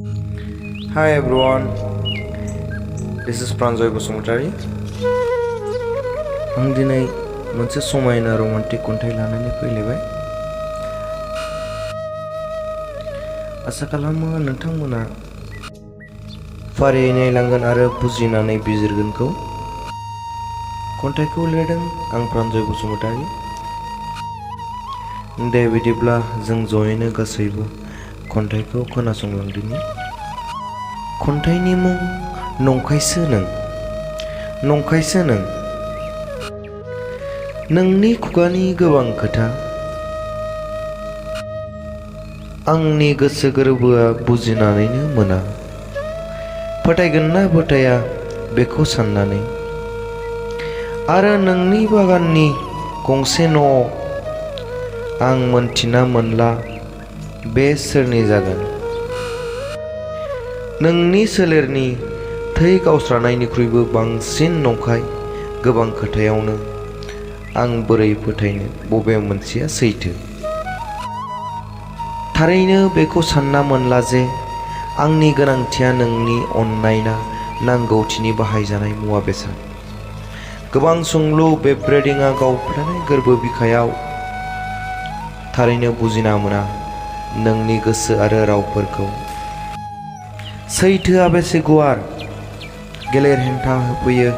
Hi everyone, this is Pranjoy Bosumataरि. आं दिनै मोनसे समायना रमान्टिक खन्थाइ लानानै फैलायबाय। आसा खालामो नोंथांमोना फारियै नायलांगोन आरो बुजिनानै बिजिरगोनखौ। खन्थाइखौ लिरदों आं प्रान्जय बसुमतारी। दे बिदिब्ला जों जयैनो गासैबो खन्थाइखौ खोनासंलांदिनि। खन्थाइनि मुं नंखायसो नों, नंखायसो नों। नोंनि खुगानि गोबां खोथा आंनि गोसो गोरबोआ बुजिनानैनो मोना। फोथायगोन ना फोथाया बेखौ साननानै। आरो नोंनि बागाननि गंसे न'आव आं मोनथिना मोनला बे सोरनि जागोन। नोंनि सोलेरनि थै गावस्रानायनिख्रुइबो बांसिन नंखाय गोबां खोथायावनो आं बोरै फोथायनो बबे मोनसेया सैथो। थारैनो बेखौ सानना मोनला जे आंनि गोनांथिया नोंनि अननायना नांगौथिनि बाहायजानाय मुवा बेसाद। गोबां सोंलु बेब्रेदिङा गावफ्लेनाय गोरबो बिखायाव थारैनो बुजिना मोना नोंनि गोसो आरो रावफोरखौ। सैथोआ बेसे गुवार गेलेर हेंथा होफैयो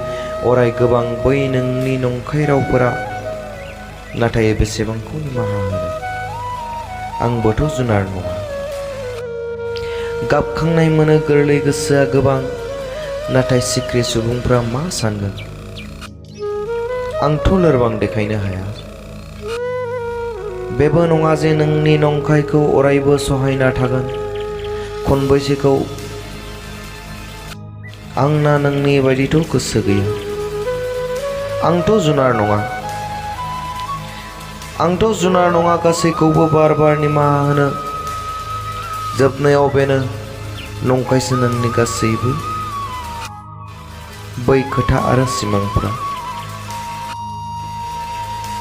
अराय गोबां बै नोंनि नंखाय रावफोरा। नाथाय बेसेबांखौ निमाहा होनो आंबोथ' जुनार नङा। गाबखांनाय मोनो गोरलै गोसोआ गोबां, नाथाय सिख्रि सुबुंफ्रा मा सानगोन आंथ' लोरबां देखायनो हाया। बेबो नङा जे नोंनि नंखायखौ अरायबो सहायना थागोन। खनबैसेखौ आंना नोंनि बायदिथ' गोसो गैया। आंथ' जुनार नङा, आंथ' जुनार नङा गासैखौबो बार बार निमाहा होनो। जोबनायाव बेनो नंखायसो नोंनि गासैबो बै खोथा आरो सिमांफोरा।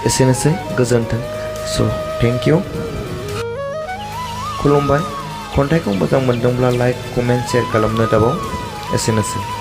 एसेनोसै, गोजोन्थों। स' थेंक इउ। खुलुमबाय। खन्थाइखौ मोजां मोनदोंब्ला लाइक, कमेन्ट, शेयार खालामनो दाबाव। एसेनोसै।